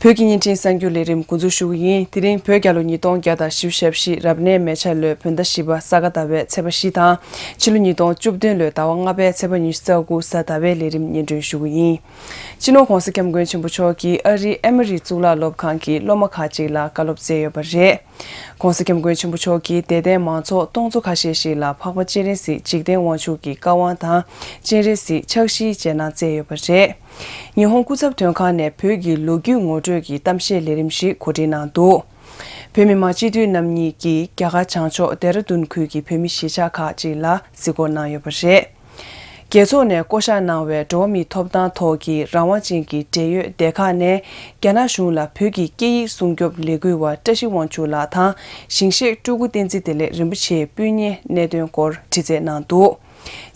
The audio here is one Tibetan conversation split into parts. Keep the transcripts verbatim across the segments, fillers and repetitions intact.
བོད་ཀྱི་བརྙན་འཕྲིན་གསར་འགྱུར་ལས་རིམ་འགོ་འཛུགས་ཞུ་གི་ཡིན། དེ་རིང་བོད་རྒྱལ་ལོ་ཉིས་སྟོང་བརྒྱ་དང་བཞི་བཅུ་ཞེ་བཞི་རབ་གནས་མེ་བྱ་ལོའི་བོད་ཟླ་བཞི་པ་ས་ག་ཟླ་བའི་ཚེས་པ་བཞི་དང་ཕྱི་ལོ་ཉིས་སྟོང་བཅུ་བདུན་ལོའི་ཟླ་བ་ལྔ་པའི་ཚེས་པ་ཉི་ཤུ་རྩ་དགུ་གཟའ་ཟླ་བའི་ལས་རིམ་སྙན་སྒྲོན་ཞུ་གི་ཡིན། སྤྱི་ནོར་༧གོང་ས་༧སྐྱབས་མགོན་ཆེན་པོ་མཆོག་གིས་ཨ་རིའི་ཨེ་མོ་རི་གཙུག་ལག་སློབ་ཁང་གི་སློབ་མ་ཁག་ཅིག་ལ་བཀའ་སློབ་སྩལ་ཡོད་པ་རེད། ༧གོང་ས་༧སྐྱབས་མགོན་ཆེན་པོ་མཆོག་གིས་དད་ལྡན་མང་ཚོགས་སྟོང་ཚོ་ཁ་ཤས་ཤིག་ལ་འཕགས་པ་སྤྱན་རས་གཟིགས་འཇིག་རྟེན་དབང་ཕྱུག་གི་བཀའ་དབང་དང་སྤྱན་རས་གཟིགས་ཕྱག་བཞིའི་རྗེས་གནང་སྩལ་ཡོད་པ་རེད། ཉི་ཧོང་སྐུ་ཚབ་དོན་ཁང་ནས་བོད་ཀྱི་ལོ་རྒྱུས་ངོ་སྤྲོད་ཀྱི་གཏམ་བཤད་ལས་རིམ་ཞིག་གོ་སྒྲིག་གནང་འདུག་བོད་མི་མང་སྤྱི་འཐུས་རྣམ་གཉིས་ཀྱིས་རྒྱ་གར་བྱང་ཕྱོགས་ལྡེ་ར་ལྡུན་ཁུལ་གྱི་བོད་མི་གཞིས་ཆགས་ཁག་ཅིག་ལ་གཟིགས་སྐོར་གནང་ཡོད་པ་རེད། རྒྱལ་ཚོགས་ནས་བསྐོ་གཞག་གནང་བའི་འགྲོ་བ་མིའི་ཐོབ་ཐང་ཐོག་གི་རང་དབང་ཅན་གྱི་འབྲེལ་ཡོད་སྡེ་ཁག་ནས་རྒྱ་ནག་གཞུང་ལ་བོད་ཀྱི་སྐད་ཡིག་སྲུང་སྐྱོབ་ལས་འགུལ་བ་བཀྲ་ཤིས་དབང་ཕྱུག་ལགས་དང་ཞིང་གཤེགས་སྤྲུལ་སྐུ་བསྟན་འཛིན་བདེ་ལེགས་རིན་པོ་ཆེའི་སྤུན་ཉེའི་གནད་དོན་སྐོར་དྲི་རྩད་གནང་འདུག་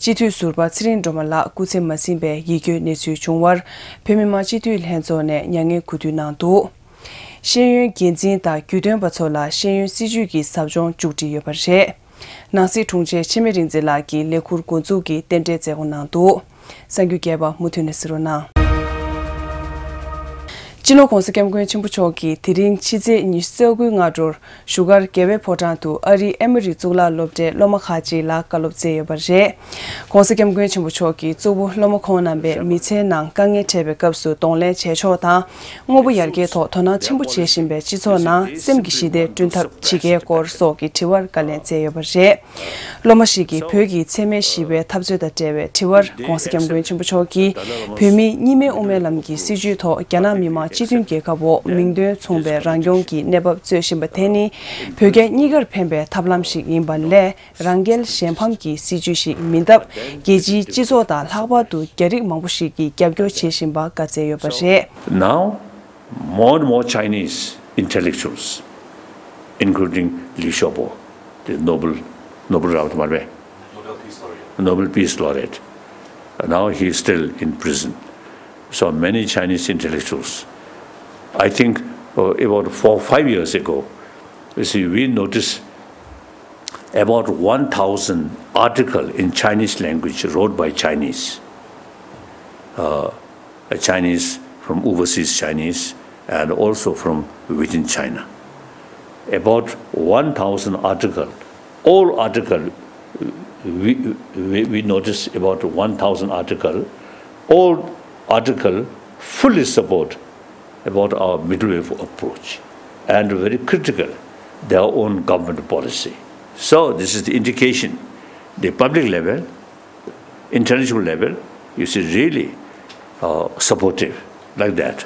སྤྱི་འཐུས་ཟུར་པ་ཚེ་རིང་སྒྲོལ་མ་ལགས་སྐུ་ཚེ་མ་ཟིན་པའི་ཡིད་སྐྱོའི་གནས་ཚུལ་བྱུང་བར་བོད་མི་མང་སྤྱི་འཐུས་ལྷན་ཚོགས་ནས་མྱ་ངན་གུས་འདུད་གནང་འདུག་ཤེས་ཡོན་འགན་འཛིན་དང་རྒྱུས་སྟོན་པ་ཚོ་ལ་ཤེས་ཡོན་སྲིད་བྱུས་ཀྱི་ཟབ་སྦྱོང་མཇུག་སྒྲིལ་ཡོད་པ་རེད། ནང་སྲིད་དྲུང་ཆེ་འཆི་མེད་རིག་འཛིན་ལགས་ཀྱིས་ལས་ཁུར་འགོ་འཛུགས་ཀྱིས་རྟེན་འབྲེལ་མཛད་སྒོ་གནང་འདུག་གསར་འགྱུར་རྒྱས་པ་མུ་མཐུད་ནས་གཟིགས་རོགས་གནང་། སྤྱི་ནོར་༧གོང་ས་༧སྐྱབས་མགོན་ཆེན་པོ་མཆོག་གིས་དེ་རིང་ཕྱི་ཚེས་ཉི་ཤུ་རྩ་དགུའི་སྔ་དྲོར་བཞུགས་སྒར་རྒྱལ་བའི་ཕོ་བྲང་དུ་ཨ་རིའི་ཨེ་མོ་རི་གཙུག་ལག་སློབ་གྲྭའི་སློབ་མ་ཁག་ཅིག་ལ་བཀའ་སློབ་སྩལ་ཡོད་པ་རེད། ༧གོང་ས་༧སྐྱབས་མགོན་ཆེན་པོ་མཆོག་གིས་གཙོ་བོ་སློབ་མ་ཁོང་རྣམ་པས་མི་ཚེའི་ནང་དཀའ་ངལ་འཕྲད་པའི་སྐབས་སུ་གདོང་ལེན་བྱེད་ཕྱོགས་དང་། དངོས་པོ་ཡར་རྒྱས་ཐོག་དོ་སྣང་ཆེན་པོ་བྱེད་བཞིན་པའི་སྤྱི་ཚོགས་ནང་སེམས་ཀྱི་ཞི་བདེ་བསྐྲུན་ཐབས་བྱེད་དགོས་སྐོར་སོགས་ཀྱི་དྲི་བར་བཀའ་ལན་སྩལ་ཡོད་པ་རེད། སློབ་མ་ཞིག་གིས་བོད་ཀྱི་འཚེ་མེད་ཞི་བའི་འཐབ་རྩོད་དང་འབྲེལ་བའི་དྲི་བར་༧གོང་ས་༧སྐྱབས་མགོན་ཆེན་པོ་མཆོག་གིས་བོད་མིའི་གཉིས་སྨན་དབུ་མའི་ལམ་གྱི་སྲིད་བྱུས་ཐོག་རྒྱ་ནག་མི་དམངས་སྤྱི་མཐུན་རྒྱལ་ཁབ་འོག་མིང་དོན་མཚུངས་པའི་རང་སྐྱོང་གི་གནས་བབ་རྩོད་བཞིན་པ་དེ་ནི་བོད་རྒྱ་གཉིས་ཀར་ཕན་པའི་ཐབས་ལམ་ཞིག་ཡིན་པ་ལས། རང་རྒྱལ་གཞན་ཕམ་གྱི་སྲིད་བྱུས་ཤིག་མིན་སྟབས། རྒྱལ་སྤྱིའི་སྤྱི་ཚོགས་དང་ལྷག་པར་དུ་རྒྱ་རིགས་མང་པོ་ཞིག་གིས་རྒྱབ་སྐྱོར་བྱེད་བཞིན་པ་བཀའ་སྩལ་ཡོད་པ་རེད། Now, more and more Chinese intellectuals, including Liu Xiaobo, the Nobel, Nobel Laureate, Nobel Peace Laureate, now he is still in prison. So many Chinese intellectuals. I think uh, about four, five years ago, you see, we noticed about one thousand article in Chinese language wrote by Chinese, uh, Chinese from overseas Chinese and also from within China. About one thousand article, all article, we, we, we noticed about one thousand article, all article fully support about our middle way approach and very critical their own government policy. So this is the indication, the public level, intellectual level, you see really uh, supportive like that.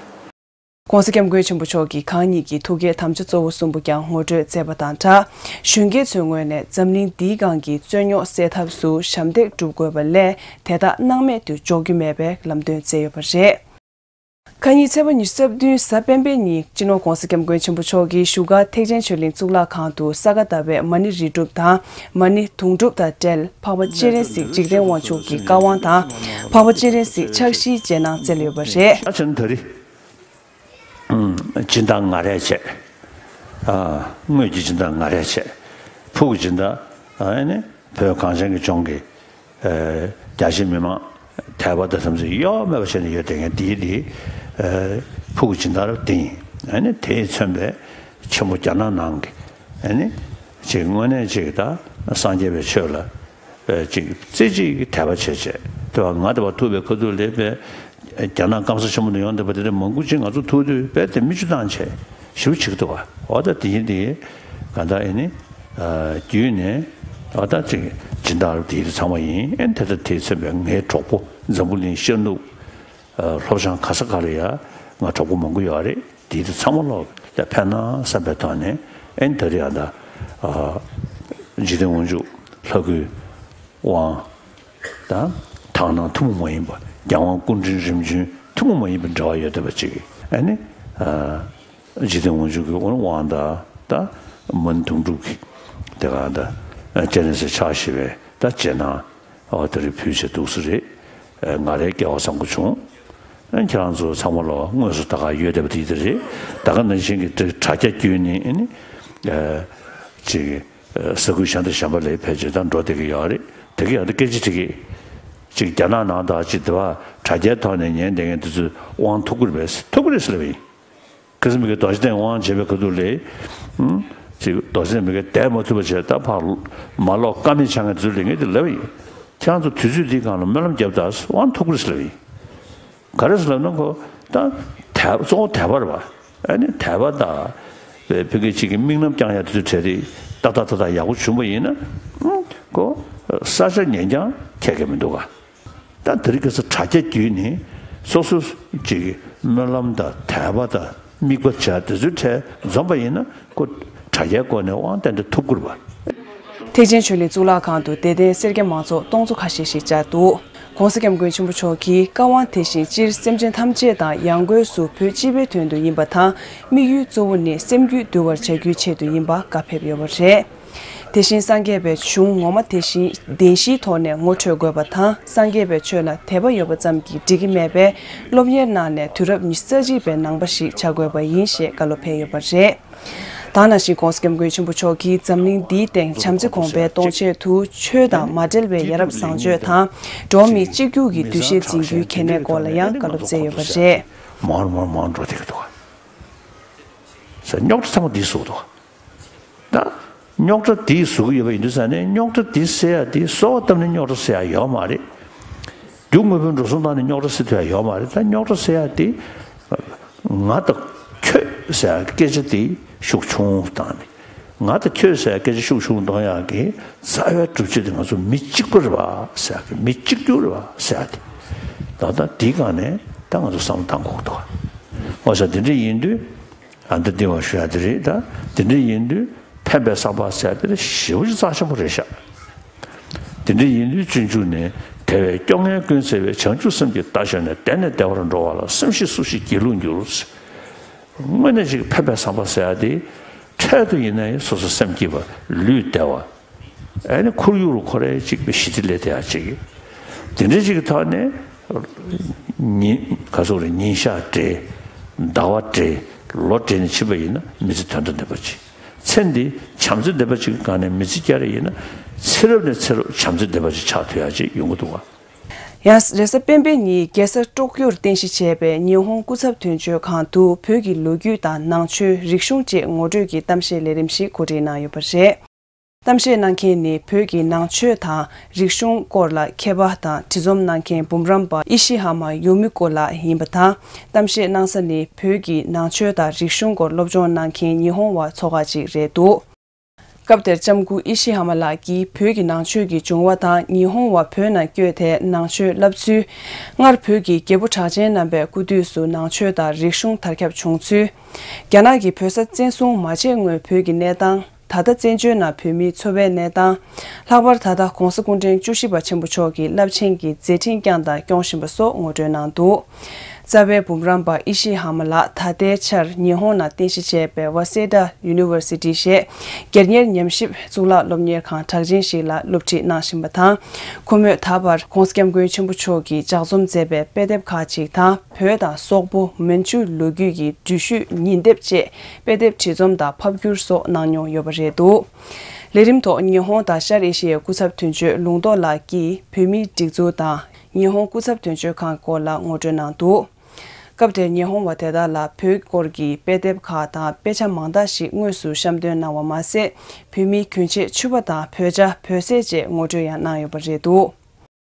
༸གོང་ས་༸སྐྱབས་མགོན་ཆེན་པོ་མཆོག་གིས་གང་ཉིད་ཀྱི་ཐུགས་བསྐྱེད་དམ་བཅའ་གཙོ་བོ་གསུམ་པོ་ཀྱང་ངོ་སྤྲོད་མཛད་པ་དང་སྦྲགས། གཞོན་སྐྱེས་ཚོའི་ངོས་ནས་འཛམ་གླིང་འདིའི་སྒང་གི་རྩོད་རྙོག་སེལ་ཐབས་སུ་ཞབས་འདེགས་སྒྲུབ་དགོས་པ་ལས་དེ་དག་སྣང་མེད་དུ་འཇོག་རྒྱུ་མེད་པའི་ལམ་སྟོན་མཛད་ཡོད་པ་རེད། ཁ་ཉིན་ཚེས་པ་ཉི་ཤུ་རྩ་བདུན་གཟའ་སྤེན་པའི་ཉིན་སྤྱི་ནོར་༸གོང་ས་༸སྐྱབས་མགོན་ཆེན་པོ་མཆོག་གིས་བཞུགས་སྒར་ཐེག་ཆེན་ཆོས་གླིང་གཙུག་ལག་ཁང་དུ་ས་ག་ཟླ་བའི་མ་ཎི་རིལ་སྒྲུབ་དང་མ་ཎི་དུང་སྒྲུབ་དང་འབྲེལ་འཕགས་པ་སྤྱན་རས་གཟིགས་འཇིག་རྟེན་དབང་ཕྱུག་གི་བཀའ་དབང་དང་འཕགས་པ་སྤྱན་རས་གཟིགས་ཕྱག་བཞིའི་རྗེས་གནང་སྩལ་ཡོད་པ་རེད། ཨ་ཆེན་ད་རི། སྦྱིན་བདག་ང་རས་བྱས། ཨ། དངུལ་གྱི་སྦྱིན་བདག་ང་རས་བྱས། ཕུགས་ཀྱི་སྦྱིན་བདག་ཨ་ནི་བོད་གངས་ཅན་གྱི་ལྗོངས་ཀྱི་ཨ། རྒྱ་ཆེ་མི་མང་དད་པ་དང་དམ་ཚིག་གཡོ་མེད་པ་བྱས་ནས་ཡོད་བསྡད་མཁན་འདིའི་འདི་ཨ། ཕུགས་ཀྱི་སྦྱིན་བདག་རབ་འདི་ཡིན། ཨ་ནི་དེས་མཚོན་པའི་ཆེན་པོ་རྒྱ་ནག་ནང་གི་ཨ་ནི་ཅིག་དངོས་གནས་ཅིག་ད་སངས་རྒྱས་པའི་ཆོས་ལ། པའི་ཅིག་རྩེ་གཅིག་གི་དད་པ་བྱས་བྱས་དེ་བ་ང་དེ་བ་ཐུག་པའི་ཁ་ཐུག་ལས་པའི་རྒྱ་ནག་སྐམ་ས་ཆེན་པོ་ནས་ཡོང་བསྡད་པ་དེ་འདྲ་མང་པོ་ཅིག་ང་ཚོ་ཐུག་དུས་དཔེ་དེ་མི་བཅུ་ཐམ་བྱས་ཞེ་པོ་ཅིག་འདུག་བ། འོ་ད་དེ་ཡིན་དེ་ག་ད་ཨེ་ནི་བརྒྱུད་ནས་འོ་ད་ཅིག་སྦྱིན་བདག་དེ་དེ་ཚང་མ་ཡིན། ཨེ་དེ་ད་དེ་ཚན་པའི་ངའི་གྲོགས་པོ་འཛམ་བུ་གླིང་ཤར་ནུབ། ཨ། སློབ་སྦྱོང་ག་ས་ག་ལ་ཡ་ང་གྲོགས་པོ་མང་པོ་ཡོད་རེད། དེ་དུས་ཚང་མ་ལོག་ལ་ཕན་ན་བསམ་པའི་ཐོག་ནས་ཨེ་ད་རེས་ཨ་ད་ཨ། འཇིག་རྟེན་དབང་ཕྱུག་ལྷ་སྐུའི་དབང་དང་དག་སྣང་ཐུན་མོང་མ་ཡིན་པ་རྒྱལ་དབང་སྐུ་ཕྲེང་རིམ་བྱོན་ཐུན་མོང་མ་ཡིན་པའི་འབྲེལ་བ་ཡོད་བསྡད་པ་ཅིག་ཨེ་ནི་ཨ། འཇིག་རྟེན་དབང་ཕྱུག་གི་དབང་དང་ད་མ་ཎི་དུང་སྒྲུབ་ཀྱི་དེ་ག་ད་སྤྱན་རས་གཟིགས་ཕྱག་བཞི་པའི་ད་རྗེས་གནང་། ཨོ་དེ་རིང་ཕུལ་བྱས་འདུག་སེ་རེད། ཨ། ང་རའི་སྐལ་བ་བཟང་པོ་བྱུང་། ཨ། ཁྱེད་རང་ཚོ་ཚང་མ་ལོ་དངོས་སུ་ད་ག་ཡོད་བསྡད་པ་དེ་དེ་རེད། ད་ག་ནང་བཞིན་གྱི་དེ་དྲ་རྒྱ་བརྒྱུད་ནས་ཨ་ནི་ཨ། ཅིག་ས་ཁུལ་གཞན་དང་གཞན་པ་ལ་ཕལ་ཆེར་ད་འགྲོ་བསྡད་ཀྱི་ཡོད་རེད། དེ་ག་ཡང་ད་སྐད་ཆ་དྲི་གི་ཅིག་རྒྱ་ནག་ནང་དང་ཅིག་དེ་བ་དྲ་རྒྱའི་ཐོག་ནས་ཉན་བསྡད་མཁན་དེ་ཚོས་དབང་ཐོབ་ཀྱི་རེད་པས། ཐོབ་ཀྱི་རེད་ཟེར་ལབ་ཡིན། ག་ ཁ་སང་མི་གི་རྡོ་རྗེ་གདན་དབང་བྱེད་པའི་ཁ་ཐུག་ལས། ཨུམ། ཅིག་རྡོ་རྗེ་གདན་མི་གི་བསྡད་མ་ཐུབ་པ་བྱས། ད་ཕར་མ་ལོག་ཀ་མེད་ཆ་ངན་དེ་ཚོ་ལས་ངས་དེ་ལབ་ཡིན། ཁྱེད་རང་ཚོ་དུས་ཚོད་འདིའི་སྒང་ལ་སྨོན་ལམ་རྒྱབ་དང་དབང་ཐུག་གི་རེད་ལབ་ཡིན། ག་རེ་ཟེར་ལབ་ན་ཁོ་ད་དད་གཙོ་བོ་དད་པ་རེད་པ། ཨ་ནི་དད་པ་དང་བའི་ཕ་གི་གཅིག་གི་དམིགས་རྣམ་བསྐྱང་ཡ་དེ་ཚོ་གྲས་དེ་ཏག་ཏག་ཏག་ཏག་ཡག་པོ་བྱུང་པ་ཡིན་ན། ཨུམ། ཁོ་ས་ཆ་ཉན་རྐྱང་ཁྱད་ཀྱི་མི་འདུག་ག་ད་དེ་རིང་ཁ་སང་དྲ་རྒྱ་བརྒྱུད་ནས་སོ་སོ་གཅིག་གི་སྨོན་ལམ་དང་དད་པ་དང་དམིགས་པ་བྱ་དེ་ཚོའི་གྲས་འཛོམས་པ་ཡིན་ན་ཁོ་དྲ་རྒྱའི་སྒོ་ནས་དབང་ཏན་ཏན་ཐུབ་ཀྱི་རེད་པ། ཐེག་ཆེན་ཆོས་གླིང་གཙུག་ལག་ཁང་དུ་དད་ལྡན་སེར་སྐྱ་མང་ཚོགས་སྟོང་ཚོ་ཁ་ཤས་ཤིག་བཅར་འདུག ྋགོང་ས་ྋསྐྱབས་མགོན་ཆེན་པོ་མཆོག་གིས་བཀའ་དབང་དེ་བཞིན་སྤྱིར་སེམས་ཅན་ཐམས་ཅད་དང་ཡང་སྒོས་སུ་བོད་སྤྱི་པའི་དོན་དུ་ཡིན་པ་དང་། དམིགས་ཡུལ་གཙོ་བོ་ནི་སེམས་རྒྱུད་འདུལ་བར་བྱ་རྒྱུའི་ཆེད་དུ་ཡིན་པ་བཀའ་ཕེབས་ཡོད་པ་རེད། དེ་བཞིན་སངས་རྒྱས་པའི་གཞུང་ངོ་མ་དེ་བཞིན་བདེན་བཞིའི་ཐོག་ནས་ངོ་འཕྲོད་དགོས་པ་དང་། སངས་རྒྱས་པའི་ཆོས་ལ་དད་པ་ཡོད་པ་ཙམ་གྱིས་འགྲིག་གི་མེད་པས། སློབ་གཉེར་གནང་ནས་དུས་རབས་ཉི་ཤུ་རྩ་གཅིག་པའི་ནང་པ་ཞིག་བྱ་དགོས་པ་ཡིན་ཞེས་བཀའ་སློབ་ཕེབས་ཡོད་པ་རེད། ད་ག་ནང་བཞིན་ྋགོང་ས་ྋསྐྱབས་མགོན་ཆེན་པོ་མཆོག་གིས་འཛམ་གླིང་འདིའི་སྟེང་བྱམས་བརྩེ་གོང་འཕེལ་གཏོང་ཆེད་དུ། ཆོས་དང་མ་འབྲེལ་བའི་ཡ་རབས་བཟང་སྤྱོད་དང་། འགྲོ་བ་མིའི་གཅིག་གྱུར་གྱི་འདུ་ཤེས་འཛིན་རྒྱུའི་གལ་གནད་སྐོར་ལ་ཡང་བཀའ་སློབ་སྩལ་ཡོད་པ་རེད། མང་རུ་མང་རུ་མང་རུ་འགྲོ་བསྡད་ཀྱི་འདུག་ག་ཟེར། རྙོག་དྲ་ཚང་མ་འདིས་བཟོས་འདུག་ག་ད་རྙོག་དྲ་འདིས་བཟོ་གི་ཡོད་པ་ཡིན་དུས་ཙང་ནས། རྙོག་དྲ་འདི་སེལ་ཡ་དེ། སོལ་བ་བཏབ་ནས་རྙོག་དྲ་སེལ་ཡ་ཡོད་མ་རེད། རྒྱུ་དངོས་པོའི་འགྲོ་སོང་བཏང་ནས་རྙོག་དྲ་སེལ་ཐུབ་ཡ་ཡོད་མ་རེད། ད་རྙོག་དྲ་སེལ་ཡ་དེ་ང་དང་ཁྱོད་ཟེར་ཡ་སྐད་ཆ་དེ་ཤུགས་ཆུང་བཏང་ནས། ང་དང་ཁྱོད་ཟེར་ཡ་སྐད་ཆ་ཤུགས་ཆུང་གཏོང་ཡ་གི་རྩ་བའི་སྒྲུབ་བྱེད་དེ་ང་ཚོ་མི་གཅིག་པ་རེད་པ་ཟེར་ཡ་གི། མི་གཅིག་གྱུར་རེད་པ་ཟེར་ཡ་དེ། ད་ལྟ་འདིའི་སྒང་ནས་ད་ང་ཚོ་བསམ་བློ་གཏང་དགོས་འདུག་ག་འོ་ཟེར། དེ་འདྲ་ཡིན་དུས། ཨ། འདི་འདི་བ་ཞུ་ཡ་དེ་རེད། ད་དེ་འདྲ་ཡིན་དུས་ཕན་པའི་བསམ་པ་ཟེར་དེ་ཞེ་པོ་ཅིག་རྩ་ཆེན་པོ་རེད་ཤག་དེ་འདྲ་ཡིན་དུས་སྤྱོད་འཇུག་ནས། དེ་བས་སྐྱོ་ངལ་ཀུན་སེལ་བའི། བྱང་ཆུབ་སེམས་ཀྱི་བདག་ཤར་ནས། བདེ་ནས་བདེ་བར་འགྲོ་བ་ལ། སེམས་ཤེས་སུ་ཞིག་སྒྱིད་ལུག་འགྱུར། དངོས་གནས་ཅིག་ཕན་པའི་བསམ་པ་ཟེར་ཡ་དེ། འཕྲལ་དུ་ཡིན་ན་ཡང་སོ་སོ་སེམས་སྐྱིད་པ། ལུས་བདེ་བ། ཨ་ནི་ཁོར་ཡུག་ལ་ཁོ་རང་གཅིག་པའི་ཞི་བདེ་སླེབས་ཐུབ་ཡ་ཅིག་དེ་འདྲ་ཅིག་གི་ཐོག་ནས། ཉིན་ག་ཚོད་རེད། ཉིན་ཞག་འབྲེལ། ཟླ་བ་འབྲེལ། ལོ་འབྲེལ་ནས་ཕྱིན་པ་ཡིན་ན། མི་ཚེ་དོན་དང་ལྡན་པ་ཅིག་ཚེ་འདི་བྱམས་བརྩེ་ལྡན་པ་ཅིག་གི་སྒང་ནས་མི་ཚེ་བསྐྱལ་ཡ་ཡིན་ན། ཚེ་རབས་ནས་ཚེ་རབས་བྱམས་བརྩེ་ལྡན་པ་ཅིག་ཆགས་ཐུབ་ཡ་ཅིག་ཡོང་གི་འདུག་ག་ཡང་རེས་གཟའ་སྤེན་པའི་ཉིན་རྒྱལ་ས་ཀྲོག་ཀྱོར་རྟེན་གཞི་བྱས་པའི་ཉི་ཧོང་སྐུ་ཚབ་དོན་གཅོད་ཁང་དུ་བོད་ཀྱི་ལོ་རྒྱུས་དང་ནང་ཆོས། རིག་གཞུང་བཅས་ངོ་སྤྲོད་ཀྱི་གཏམ་བཤད་ལས་རིམ་ཞིག་གོ་སྒྲིག་གནང་ཡོད་པ་རེད། གཏམ་བཤད་གནང་མཁན་ནི་བོད་ཀྱི་ནང་ཆོས་དང་རིག་གཞུང་སྐོར་ལ་མཁས་པ་དང་། བྲིས་རྩོམ་གནང་མཁན་འབུམ་རམས་པ་ཨི་ཤི་ཧ་མ་ཡོ་མི་ཀོ་ལགས་ཡིན་པ་དང་། གཏམ་བཤད་གནང་ས་ནི་བོད་ཀྱི་ནང་ཆོས་དང་རིག་གཞུང་སྐོར་སློབ་སྦྱོང་གནང་མཁན་ཉི་ཧོང་བ་ཚོ་ཁག་ཅིག་རེད་འདུག་སྐབས་དེར་ལྕམ་སྐུ་ཨི་ཤི་ཧ་མ་ལགས་ཀྱིས་བོད་ཀྱི་ནང་ཆོས་ཀྱི་བྱུང་བ་དང་། ཉི་ཧོང་བ་བོད་ནང་བསྐྱོད་དེ་ནང་ཆོས་བསླབ་ཚུལ། སྔར་བོད་ཀྱི་རྒྱལ་པོ་གྲགས་ཅན་རྣམ་པའི་སྐུ་དུས་སུ་ནང་ཆོས་དང་རིག་གཞུང་དར་ཁྱབ་བྱུང་ཚུལ། རྒྱ་ནག་གིས་བོད་ས་བཙན་བཟུང་མ་བྱས་སྔོན་བོད་ཀྱི་གནས་སྟངས། ད་ལྟ་བཙན་བྱོལ་ནང་བོད་མིའི་འཚོ་བའི་གནས་སྟངས། ལྷག་པར་ད་ལྟ་༧གོང་ས་སྐུ་ཕྲེང་བཅུ་བཞི་པ་ཆེན་པོ་མཆོག་གི་རླབས་ཆེན་གྱི་མཛད་འཕྲིན་བསྐྱངས་དང་སྐྱོང་བཞིན་པ་སོགས་ངོ་སྤྲོད་གནང་འདུག་རྩ་བའི་འབུམ་རམས་པ་ཨི་ཤི་ཧ་མ་ལགས་ད་ལྟའི་ཆར་ཉི་ཧོང་ནང་རྟེན་གཞི་བྱས་པའི་Waseda University ཞེས་སྒེར་གཉེར་ཉམས་ཞིབ་གཙུག་ལག་སློབ་གཉེར་ཁང་གྲགས་ཅན་ཞིག་ལ་སློབ་ཁྲིད་གནང་བཞིན་པ་དང་། ཁོ་མོས་ད་བར་༧གོང་ས་༧སྐྱབས་མགོན་ཆེན་པོ་མཆོག་གིས་ལྗགས་རྩོམ་མཛད་པའི་དཔེ་དེབ་ཁག་ཅིག་དང་། བོད་དང་སོག་པོ་མན་ཇུ་ལོ་རྒྱུས་ཀྱི་འགྲུལ་བཞུད་ཉིན་དེབ་བཅས་དཔེ་དེབ་བྲིས་རྩོམ་དང་ཕབ་བསྒྱུར་སོགས་གནང་མྱོང་ཡོད་པ་རེད་འདུག་ལས་རིམ་ཐོག་ཉི་ཧོང་དང་ཤར་ཨེ་ཤི་ཡའི་སྐུ་ཚབ་དོན་གཅོད་ལུང་རྟོགས་ལགས་ཀྱིས་བོད་མིའི་སྒྲིག་འཛུགས་དང་ཉི་ཧོང་སྐུ་ཚབ་དོན་གཅོད་ཁང་སྐོར་ལ་ངོ་སྤྲོད་གནང་འདུག་སྐབས་དེར་ཉི་ཧོང་བ་དེ་དག་ལ་བོད་སྐོར་གྱི་དཔེ་དེབ་ཁག་དང་དཔེ་ཆ་མང་དག་ཞིག་དངོས་སུ་བཤམས་སྟོན་གནང་བ་མ་ཟད། བོད་མིའི་གྱོན་ཆས་ཕྱུ་པ་དང་བོད་ཇ། བོད་ཟས་བཅས་ངོ་སྤྲོད་ཡང་གནང་ཡོད་པ་རེད་འདུག་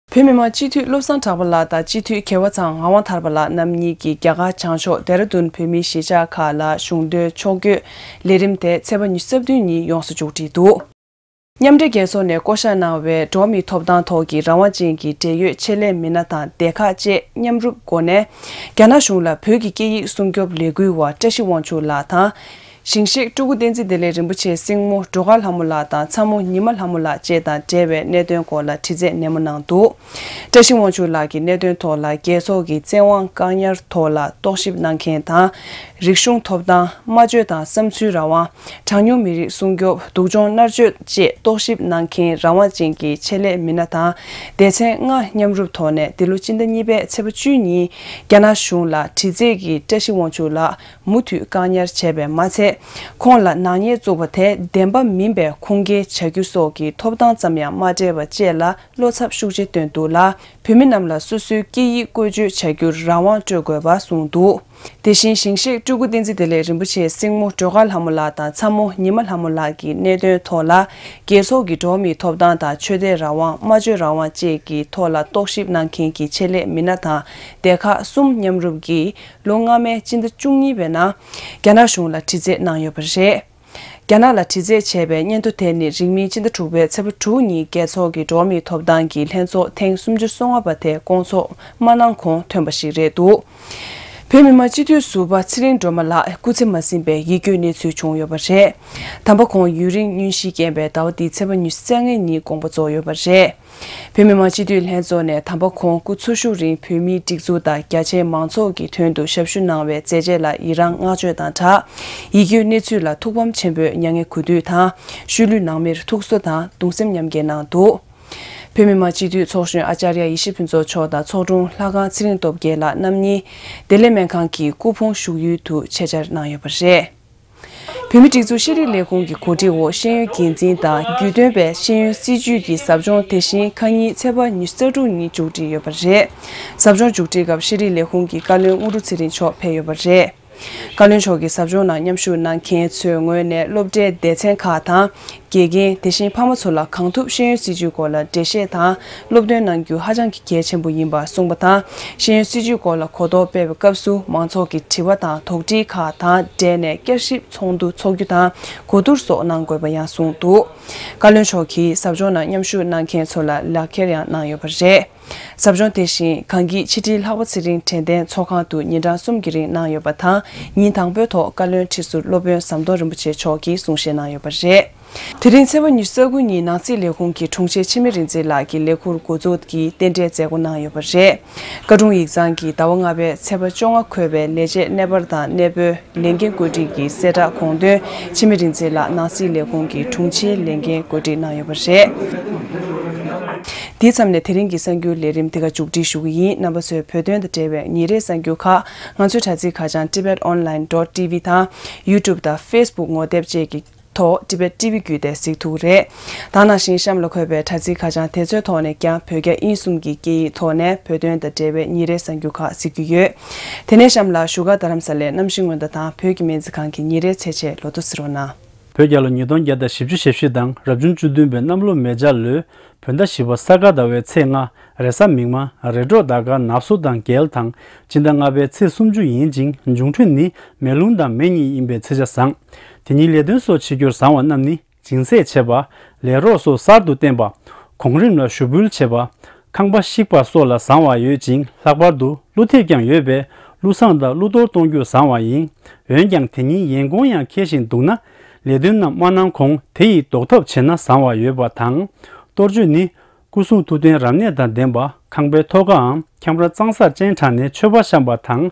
བོད་མི་མང་སྤྱི་འཐུས་བློ་བཟང་གྲགས་པ་ལགས་དང་སྤྱི་འཐུས་གེ་བ་ཚང་ངག་དབང་ཐར་པ་ལགས་རྣམ་གཉིས་ཀྱིས་རྒྱ་གར་བྱང་ཕྱོགས་ལྡེ་ར་ལྡུན་བོད་མིའི་གཞིས་ཆགས་ཁག་ལ་གཞུང་དོན་ཕྱོགས་བསྐྱོད་ལས་རིམ་དེ་ཚེས་པ་ཉི་ཤུ་རྩ་བདུན་ཉིན་ཡོངས་སུ་མཇུག་སྒྲིལ་འདུག་མཉམ་འབྲེལ་རྒྱལ་ཚོགས་ནས་བསྐོ་གཞག་གནང་བའི་འགྲོ་བ་མིའི་ཐོབ་ཐང་ཐོག་གི་རང་དབང་ཅན་གྱི་འབྲེལ་ཡོད་ཆེད་ལས་མི་སྣ་དང་སྡེ་ཁག་བཅས་མཉམ་རུབ་སྒོ་ནས། རྒྱ་ནག་གཞུང་ལ་བོད་ཀྱི་སྐད་ཡིག་སྲུང་སྐྱོབ་ལས་འགུལ་བ་བཀྲ་ཤིས་དབང་ཕྱུག་ལགས་དང་། ཞིང་གཤེགས་སྤྲུལ་སྐུ་བསྟན་འཛིན་བདེ་ལེགས་རིན་པོ་ཆེའི་སྲིང་མོ་སྒྲོལ་དཀར་ལྷ་མོ་ལགས་དང་ཚ་མོ་ཉི་མ་ལྷ་མོ་ལགས་བཅས་དང་འབྲེལ་བའི་གནད་དོན་སྐོར་ལ་དྲི་རྩད་ནན་མོ་གནང་འདུག་བཀྲ་ཤིས་དབང་ཕྱུག་ལགས་ཀྱིས་གནད་དོན་ཐོག་ལ་རྒྱལ་ཚོགས་ཀྱི་བཙན་དབང་བཀག་ཉར་ཐོག་ལ་རྟོག་ཞིབ་གནང་མཁན་དང་། རིག་གཞུང་ཐོབ་ཐང་། སྨྲ་བརྗོད་དང་བསམ་ཚུལ་རང་དབང་། གྲངས་ཉུང་མི་རིགས་སྲུང་སྐྱོབ། སྡུག་སྦྱོང་མནར་གཅོད་བཅས་རྟོག་ཞིབ་གནང་མཁན་རང་དབང་ཅན་གྱི་ཆེད་ལས་མི་སྣ་དང་སྡེ་ཚན་ལྔ་མཉམ་རུབ་ཐོག་ནས་འདི་ལོ་སྤྱི་ཟླ་གཉིས་པའི་ཚེས་པ་བཅུ་གཉིས། རྒྱ་ནག་གཞུང་ལ་དྲི་རྩད་ཀྱིས་བཀྲ་ཤིས་དབང་ཕྱུག་ལགས་མུ་མཐུད་བཀག་ཉར་བྱས་པས་མ་ཚད། ཁོང་ལ་ནག་ཉེས་བཙུགས་པ་དེ་བདེན་པ་མིན་པའི་ཁུངས་སྐྱེལ་བྱ་རྒྱུ་སོགས་ཀྱི་ཐོབ་ཐང་ཙམ་ཡང་མ་སྤྲད་པ་བཅས་ལ་བློ་འཚབ་ཤུགས་ཆེ་བཏོན་འདུག་ལ། བོད་མི་རྣམས་ལ་སོ་སོའི་སྐད་ཡིག་བཀོལ་སྤྱོད་བྱ་རྒྱུར་རང་དབང་སྤྲོད་དགོས་པ་གསུངས་འདུག་དེ་བཞིན་ཞིང་གཤེགས་སྤྲུལ་སྐུ་བསྟན་འཛིན་བདེ་ལེགས་རིན་པོ་ཆེའི་སྲིང་མོ་སྒྲོལ་དཀར་ལྷ་མོ་ལགས་དང་ཚ་མོ་ཉི་མ་ལྷ་མོ་ལགས་ཀྱི་གནད་དོན་ཐོག་ལ། རྒྱལ་ཚོགས་ཀྱི་འགྲོ་བ་མིའི་ཐོབ་ཐང་དང་ཆོས་དད་རང་དབང་། སྨྲ་བརྗོད་རང་དབང་བཅས་ཀྱི་ཐོག་ལ་རྟོག་ཞིབ་གནང་མཁན་གྱི་ཆེད་ལས་མི་སྣ་དང་སྡེ་ཁག་གསུམ་མཉམ་རུབ་ཀྱིས་ལོ་སྔ་མའི་སྤྱི་ཟླ་བཅུ་གཉིས་པའི་ནང་རྒྱ་ནག་གཞུང་ལ་དྲི་རྩད་གནང་ཡོད་པ་རེད། རྒྱ་ནག་ལ་དྲི་རྩད་བྱས་པའི་སྙན་ཐོ་དེ་ནི་རིང་མིན་སྤྱི་ཟླ་དྲུག་པའི་ཚེས་པ་དྲུག་ཉིན་རྒྱལ་ཚོགས་ཀྱི་འགྲོ་བ་མིའི་ཐོབ་ཐང་གི་ལྷན་ཚོགས་ཐེངས་སུམ་ཅུ་སོ་ལྔ་པ་དེ་སྐོང་ཚོགས་མ་གནང་གོང་ཐོན་པ་ཞིག་རེད་འདུག་བོད་མི་མང་སྤྱི་འཐུས་ཟུར་པ་ཚེ་རིང་སྒྲོལ་མ་ལགས་སྐུ་ཚེ་མ་ཟིན་པའི་ཡིད་སྐྱོའི་གནས་ཚུལ་བྱུང་ཡོད་པ་རེད། དམ་པ་ཁོང་ཡུན་རིང་སྙུན་གཞི་བསྐྱངས་པའི་ཟླ་བ་འདིའི་ཚེས་པ་ཉི་ཤུ་རྩ་ལྔ་ཉིན་དགོངས་པ་རྫོགས་ཡོད་པ་རེད། བོད་མི་མང་སྤྱི་འཐུས་ལྷན་ཚོགས་ནས་དམ་པ་ཁོང་སྐུ་འཚོ་བཞུགས་རིང་བོད་མིའི་སྒྲིག་འཛུགས་དང་རྒྱ་ཆེའི་མང་ཚོགས་ཀྱི་དོན་དུ་ཞབས་ཞུ་གནང་བའི་མཛད་རྗེས་ལ་ཡི་རང་བསྔགས་བརྗོད་དང་སྦྲགས། ཡིད་སྐྱོའི་གནས་ཚུལ་ལ་ཐུགས་ཕམ་ཆེན་པོས་མྱ་ངན་གུས་འདུད་དང་། ཤུལ་ལུས་ནང་མིར་ཐུགས་གསོ་དང་གདུང་སེམས་མཉམ་སྐྱེད་གནང་འདུག་བོད་མི་མང་སྤྱི་འཐུས་ཚོགས་གཞོན་ཨ་ཙརྱ་ཡེ་ཤེས་ཕུན་ཚོགས་མཆོག་དང་ཚོགས་དྲུང་ལྷ་ཁང་ཚེ་རིང་སྟོབས་རྒྱལ་ལགས་རྣམ་གཉིས་བདེ་ལེགས་སྨན་ཁང་གི་སྐུ་ཕུང་བཞུགས་ཡུལ་དུ་ཆེད་བཅར་གནང་ཡོད་པ་རེད། བོད་མིའི་སྒྲིག་འཛུགས་ཤེས་རིག་ལས་ཁུངས་ཀྱི་གོ་སྒྲིག་འོག་ཤེས་ཡོན་འགན་འཛིན་དང་རྒྱུས་སྟོན་པས་ཤེས་ཡོན་སྲིད་བྱུས་ཀྱི་ཟབ་སྦྱོང་དེ་བཞིན་ཁ་ཉིན་ཚེས་པ་ཉི་ཤུ་རྩ་དྲུག་ཉིན་མཇུག་སྒྲིལ་ཡོད་པ་རེད། ཟབ་སྦྱོང་མཇུག་སྒྲིལ་སྐབས་ཤེས་རིག་ལས་ཁུངས་ཀྱི་བཀའ་བློན་དངོས་གྲུབ་ཚེ་རིང་མཆོག་ཕེབས་ཡོད་པ་རེད། བཀའ་བློན་མཆོག་གིས་ཟབ་སྦྱོང་ནང་མཉམ་ཞུགས་གནང་མཁན་ཚོའི་ངོས་ནས་སློབ་གྲྭའི་སྡེ་ཚན་ཁག་དང་། དགེ་རྒན་དེ་བཞིན་ཕ་མ་ཚོ་ལ་གང་ཐུབ་ཤེས་ཡོན་སྲིད་བྱུས་སྐོར་ལ་འགྲེལ་བཤད་དང་སློབ་སྟོན་གནང་རྒྱུ་ཧ་ཅང་གི་གལ་ཆེན་པོ་ཡིན་པ་གསུངས་པ་དང་། ཤེས་ཡོན་སྲིད་བྱུས་སྐོར་ལ་གོ་རྟོགས་སྤེལ་བའི་སྐབས་སུ་མང་ཚོགས་ཀྱི་དྲི་བ་དང་དོགས་འདྲི་ཁག་དང་འབྲེལ་ནས་བསྐྱར་ཞིབ་ཚོགས་འདུ་འཚོགས་རྒྱུ་དང་གོ་བསྡུར་སོགས་གནང་དགོས་པ་ཡང་གསུངས་འདུག་བཀའ་བློན་མཆོག་གིས་ཟབ་སྦྱོང་ནང་མཉམ་ཞུགས་གནང་མཁན་ཚོ་ལ་ལག་འཁྱེར་ཡང་གནང་ཡོད་པ་རེད། ཟབ་སྦྱོང་དེ་བཞིན་གངས་སྐྱིད་ཕྱི་དྲིལ་ལྷག་པ་ཚེ་རིང་དྲན་རྟེན་ཚོགས་ཁང་དུ་ཉིན་གྲངས་གསུམ་གྱི་རིང་གནང་ཡོད་པ་དང་། ཉིན་དང་པོའི་ཐོག་བཀའ་བློན་ཁྲི་ཟུར་སློབ་དཔོན་ཟམ་གདོང་རིན་པོ་ཆེ་མཆོག་གིས་གསུང་བཤད་གནང་ཡོད་པ་རེད། དེ་རིང་ཚེས་པ་ཉི་ཤུ་རྩ་དགུ་ཉིན་ནང་སྲིད་ལས་ཁུངས་ཀྱི་དྲུང་ཆེ་འཆི་མེད་རིག་འཛིན་ལགས་ཀྱིས་ལས་ཁུར་འགོ་འཛུགས་ཀྱིས་རྟེན་འབྲེལ་མཛད་སྒོ་གནང་ཡོད་པ་རེད། བཀའ་དྲུང་ཡིག་ཚང་གིས་ཟླ་བ་ལྔ་པའི་ཚེས་པ་བཅོ་ལྔ་འཁོད་པའི་ལས་བྱེད་གནས་སྤར་དང་གནས་སྤོའི་ལས་འགན་བཀོད་སྒྲིག་གི་གསལ་བསྒྲགས་དགོངས་དོན་འཆི་མེད་རིག་འཛིན་ལགས་ནང་སྲིད་ལས་ཁུངས་ཀྱི་དྲུང་ཆེའི་ལས་འགན་བཀོད་སྒྲིག་གནང་ཡོད་པ་རེད། དེའི་མཚམས་ནས་དེ་རིང་གི་གསར་འགྱུར་ལས་རིམ་འདི་ག་མཇུག་སྒྲིལ་ཞུ་གི་ཡིན། རྣམ་པ་ཚོས་བོད་དོན་དང་འབྲེལ་བའི་ཉིན་རེའི་གསར་འགྱུར་ཁག་ང་ཚོའི་དྲ་ཚིགས་ཁ་བྱང་tibet online dot tv དང་YouTube དང་Facebook ངོ་དེབ་བཅས་ཀྱི་ཐོག་Tibet T V བརྒྱུད་དེ་གཟིགས་ཐུབ་ཀྱི་རེད། ད་ནང་བཞིན་གཤམ་ལ་འཁོད་པའི་དྲ་ཚིགས་ཁ་བྱང་དེ་ཚོའི་ཐོག་ནས་ཀྱང་བོད་རྒྱ་དབྱིན་གསུམ་གྱི་སྐད་ཡིག་ཐོག་ནས་བོད་དོན་དང་འབྲེལ་བའི་ཉིན་རེའི་གསར་འགྱུར་ཁག་གཟིགས་རྒྱུ་ཡོད། དེ་ནས་གཤམ་ལ་བཞུགས་སྒར་རྡ་རམ་ས་ལའི་གནམ་གཤིས་སྔོན་བརྡ་དང་བོད་ཀྱི་སྨན་རྩིས་ཁང་གི་ཉིན་རེའི་ཚེས་ཆེན་ལོ་ཐོ་གཟིགས་རོགས་གནང་། བོད་རྒྱལ་ལོ་ཉིས་སྟོང་བརྒྱ་དང་བཞི་བཅུ་ཞེ་བཞི་དང་རབ་བྱུང་བཅུ་བདུན་པའི་གནམ་ལོ་མེ་བྱ་ལོའི་བོད་ཟླ་བཞི་པ་ས་ག་ཟླ་བའི་ཚེས་ལྔ། རེས་གཟའ་མིག་དམར། རེས་གྲོགས་ཟླ་སྐར་ནག་བསུ་དང་རྒྱལ་དང་། སྤྱི་ཟླ་ལྔ་པའི་ཚེས་སུམ་ཅུ་ཡིན་ཅིང་འབྱུང་འཕྲོད་ནི་མེ་རླུང་དང་མེ་གཉིས་ཡིན་པའི་ཚེས་ཆ་བཟང་། དེ་ཉིན་ལས་དོན་སོགས་བྱེད་རྒྱུར་བཟང་བ་རྣམས་ནི། སྦྱིན་སྲེག་བྱེད་པ། ལས་རོགས་སོགས་གསར་དུ་བསྟེན་པ། གོང་རིམ་ལ་ཞུ་འབུལ་བྱེད་པ། ཁང་པ་བཤིག་པ་སོགས་ལ་བཟང་བ་ཡོད་ཅིང་། ལྷག་པར་དུ་ཀླུ་ཐེབས་ཀྱང་ཡོད་པས་ཀླུ་བཟང་དང་ཀླུ་གཏོར་གཏོང་རྒྱུ་བཟང་བ་ཡིན། འོན་ཀྱང་དེ་ཉིན་ཡན་གོང་ཡང་འཁེལ་བཞིན་འདུག་ན། ལས་དོན་རྣམས་མ་གནང་གོང་དེ་ཡི་ཟློག་ཐབས་བྱེད་ན་བཟང་བ་ཡོད་པ་དང་། གཏོར་མཆོད་ནི། སྐུ་གསུང་ཐུགས་རྟེན་རབ་གནས་དང་ལྡན་པ། ཁང་པའི་ཐོག་ཁའམ་ཁྱམས་ར་གཙང་སར་སྤྱན་དྲངས་ནས་མཆོད་པ་བཤམས་པ་དང་།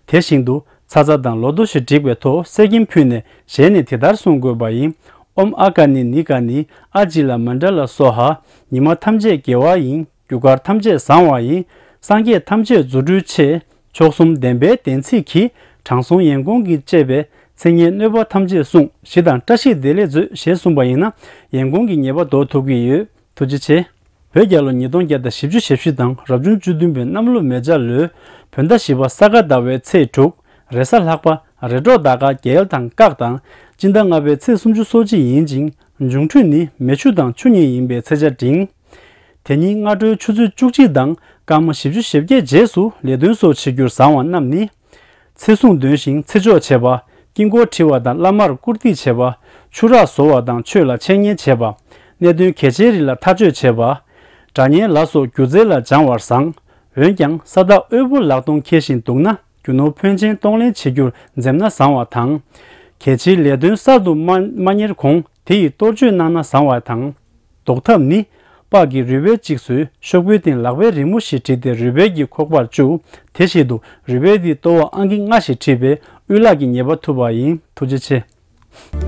དེ་བཞིན་དུ་ཚ་ཚ་དང་ལོ་ཐོ་ཞེས་བྲིས་པའི་ཐོག་གསེར་སྐྱེམས་ཕུལ་ནས་ཞལ་ནས་དེ་ལྟར་གསུང་དགོས་པ་ཡིན། ཨོཾ་ཨ་ཀ་ནི་ནི་ཀ་ནི་ཨ་ཇི་ལ་མཎྜ་ལ་སྭཱ་ཧཱ། ཉི་མ་ཐམས་ཅད་དགེ་བ་ཡིན། རྒྱུ་སྐར་ཐམས་ཅད་བཟང་བ་ཡིན། སངས་རྒྱས་ཐམས་ཅད་རྫུ་འཕྲུལ་ཆེ། མཆོག་གསུམ་བདེན་པའི་བདེན་ཚིག་གིས། དྲང་སྲོང་ཡན་གོང་གིས་བཅས་པའི། མཚན་སྙན་གནོད་པ་ཐམས་ཅད་བསྲུང་། ཞི་དང་བཀྲ་ཤིས་བདེ་ལེགས་མཛོད། ཞེས་གསུངས་པ་ཡིན་ན། ཡན་གོང་གི་ཉེས་པ་ཟློག་ཐུབ་ཀྱི་ཡོད། ཐུགས་རྗེ་ཆེ། བོད་རྒྱལ་ལོ་ཉིས་སྟོང་བརྒྱ་དང་བཞི་བཅུ་ཞེ་བཞི་དང་རབ་བྱུང་བཅུ་བདུན་པའི་གནམ་ལོ་མེ་བྱ་ལོའི་བོད་ཟླ་བཞི་པ་ས་ག་ཟླ་བའི་ཚེས་དྲུག། རེས་གཟའ་ལྷག་པ། རེས་གྲོགས་ཟླ་སྐར་རྒྱལ་དང་སྐག་དང་། སྤྱི་ཟླ་ལྔ་པའི་ཚེས་སུམ་ཅུ་སོ་གཅིག་ཡིན་ཅིང་། འབྱུང་འཕྲོད་ནི་མེ་ཆུ་དང་ཆུ་གཉིས་ཡིན་པའི་ཚེས་ཆ་འབྲིང་། དེ་ཉིན་སྔ་དྲོའི་ཆུ་ཚོད་བཅུ་གཅིག་དང་སྐར་མ་བཞི་བཅུ་ཞེ་བརྒྱད་རྗེས་སུ་ལས་དོན་སོགས་བྱེད་རྒྱུར་བཟང་བ་རྣམས་ནི། ཚེ་སྲུང་འདོན་ཞིང་ཚེ་ཆོག་བྱེད་པ། དཀྱིལ་འཁོར་འཁྲི་བ་དང་བླ་མར་བཀུར་སྟི་བྱེད་པ། ཆུ་རགས་བཟོ་བ་དང་ཆོས་ལ་འཆད་ཉན་བྱེད་པ། གནད་དོན་གལ་ཆེའི་རིགས་ལ་ཐག་གཅོད་བྱེད་པ། དགྲ་གཉེན་ལ་སོགས་སྒྱུ་རྩལ་ལ་སྦྱང་བར་བཟང་། འོན་ཀྱང་ས་བདག་དབུལ་པོ་ལག་སྟོང་འཁེལ་བཞིན་འདུག་ན། རྒྱུ་ནོར་ཕོན་ཆེན་གཏོང་ལེན་བྱེད་རྒྱུར་འཛེམ་ན་བཟང་བ་དང་། གལ་ཆེའི་ལས་དོན་གསར་དུ་མ་མ་གཉེར་གོང་དེ་ཡི་གཏོར་མཆོད་གནང་ན་བཟང་བ་དང་། ཟློག་ཐབས་ནི། སྤགས་ཀྱི་རུས་སྦལ་གཅིག་བཟོས། ཤོག་བུའི་སྟེང་ལག་པའི་རི་མོ་ཞིག་བྲིས་ཏེ་རུས་སྦལ་གྱི་ཁོག་པར་བཅུག་དེ་བཞིན་དུ་རུས་སྦལ་དེའི་ལྟོ་བ་ཨང་ཀི་ལྔ་ཞིག་བྲིས་པས་དབུལ་ལག་གི་ཉེས་པ་ཐུབ་པ་ཡིན། ཐུགས་རྗེ་ཆེ།